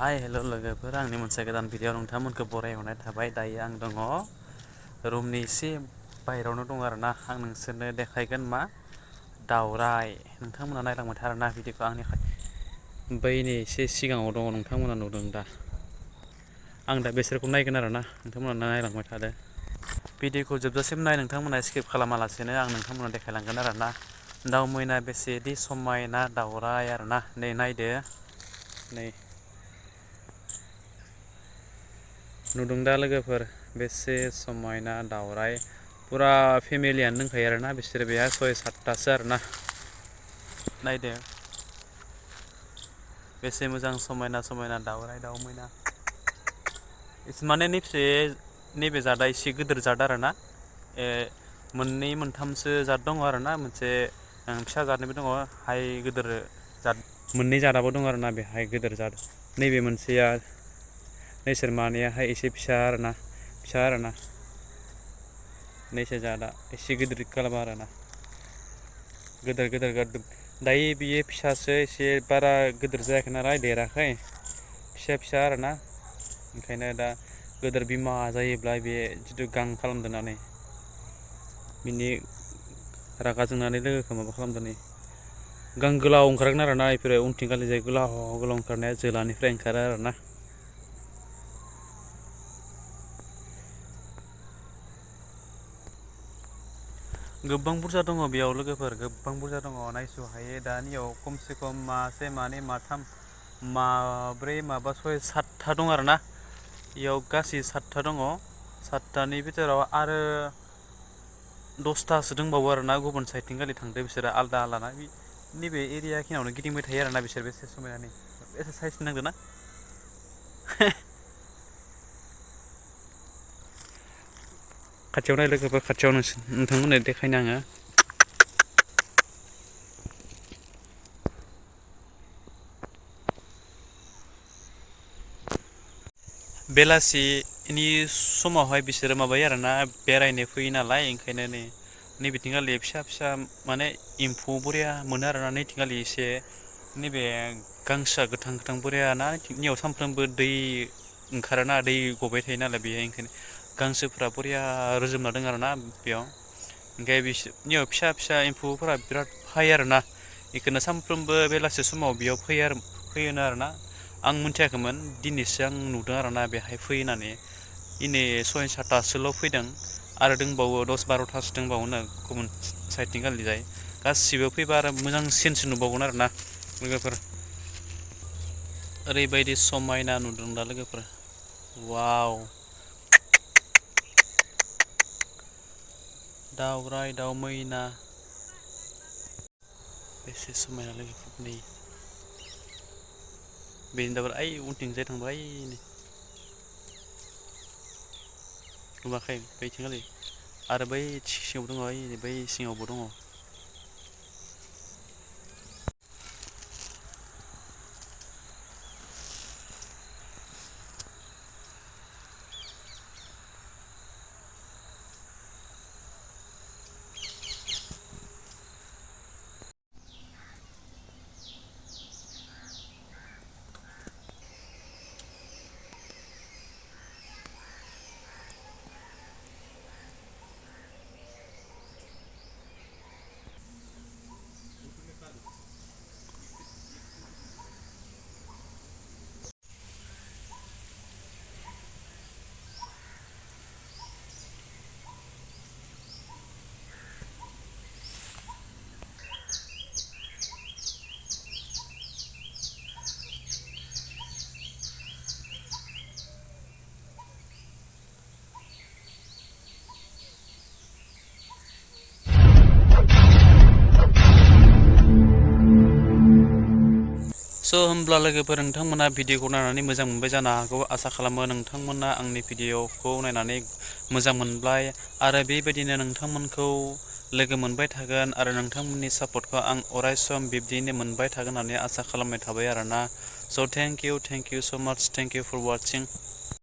Hi hello' लोगोफोर आंनि मोनसे गोदान भिडिअ नोंथांमोनखौ बरायहरनाय थाबाय। दायो आं दङ रुमनि एसे बायहेरायावनो दङ आरोना। आं नोंसोरनो देखायगोन मा दावराय। नोंथांमोना नायलांबाय था आरोना भिडिअखौ आंनि बैनि एसे सिगाङाव दङ, नोंथांमोना नुदों दा। आं दा बेसोरखौ नायगोन आरोना, नोंथांमोना नायलांबाय थादो। भिडिअखौ जोबजासिम नाय, नोंथांमोना स्किप खालामालासेनो आं नोंथांमोननो देखायलांगोन आरोना। दाउ मैना बेसेदि समायना दाउराय आरोना। नै नायदो, नै नुदों दा लोगोफोर बेसे समायना दाउराय। फुरा फेमिलियानो दंखायो आरोना, बिसोरो बेहा 6-7थासो आरोना। नायदो बेसे मोजां समायना समायना दाउराय दाउ मैना। माने नैबे जादआ एसे गिदिर जाद आरोना। मोननै मोनथामसो जाद दङ आरोना। मोनसे फिसा जादनिबो दङ, हाइ गिदिर जाद मोननै जादआबो दङ आरोना। बेहाय गिदिर जाद, नैबे मोनसेया नैसोर मानैयाहाय एसे फिसा आरोना। नैसोर जादआ एसे गिदिर खालामो आरोना, गिदिर दायो बियो फिसासो, एसे बारा गिदिर जायाखै नालाय, देराखै, फिसा आरोना। ओंखायनो दा गोदोर बिमा जायोब्ला बे जिथु गां खालामदोंनानै बिनि रागा जोंनानै लोगोखौ माबा खालामदों। नै गां गोलाव ओंखारगोन आरोना, बेफोरो उनथिंगालि जाय गोलाव ओंखारनाया जोलानिफ्राय ओंखारो आरोना। गोबां बुरजा दङ बेयाव लोगोफोर, गोबां बुरजा दङ, नायस' हायो। दानियाव खमसे खम मासे मानै माथाम माब्रै माबा 6-7था दं आरोना। बेयाव गासै 7था दङ। 7थानि बिथोराव आरो 10थासो दंबावो आरोना। गुबुन साइडथिं गालि थांदो बिसोरो आलदा ना। नैबे एरिया खिनियावनो गिदिंबाय थायो आरोना बिसोर। बेसे समायना, बेसे साइस नांदों ना। खाथियाव नाय लोगोफोर, खाथियाव नोंथांमोननो देखायनो आङो। बेलासिनि समावहाय बिसोरो माबायो आरोना, बेरायनो फैयो नालाय। ओंखायनो नैबिथिंगालि फिसा माने एम्फौ बरिया मोनो आरोना। नैथिंगालि एसे नैबे गांसोआ गोथां बरिया ना। नियाव सानफ्रोमबो दै ओंखारोना, दै गबाय थायो नालाय बेहाय। ओंखायनो गांसोफ्रा बरिया रोजोबना दं आरोना बेयाव। ओमफ्राय बिनियाव फिसा एम्फौफोरा बिराद फायो आरोना। बेखौनो सानफ्रोमबो बेलासि समाव बेयाव फैयोनो आरोना। आं मिथियाखैमोन, दिनैसो आं नुदों आरोना बेहाय फैयो होननानै। दिनै 6-7थासोल' फैदों, आरो दंबावो 10-12थासो दंबावोनो गुबुन साइडथिं गालिजाय। गासिबो फैबा आरो मोजांसिनसो नुबावगोन आरोना लोगोफोर। ओरैबायदि समायना नुदों दा लोगोफोर, वाव। दाउराय दाउ मैना बेसे समायना लोगोफोर। नै बेनो दाबो ओइ उनथिंजाय थांबाय, नुवाखै बैथिंगालि आरो बै सिङाव दङ, बै सिङावबो दङ। होमब्ला लोगोफोर, नोंथांमोना भिडिअखौ नायनानै मोजां मोनबाय जानो हागौ। आसा खालामो नोंथांमोना आंनि भिडिअखौ नायनानै मोजां मोनबाय, आरो बेबायदिनो नोंथांमोनखौ लोगो मोनबाय थागोन, आरो नोंथांमोननि सापर्टखौ आं अरायसम बिब्दियैनो मोनबाय थागोन होननानै आसा खालामनाय थाबाय आरोना। स' थेंक इउ स' माच, थेंक इउ फर वाचिं।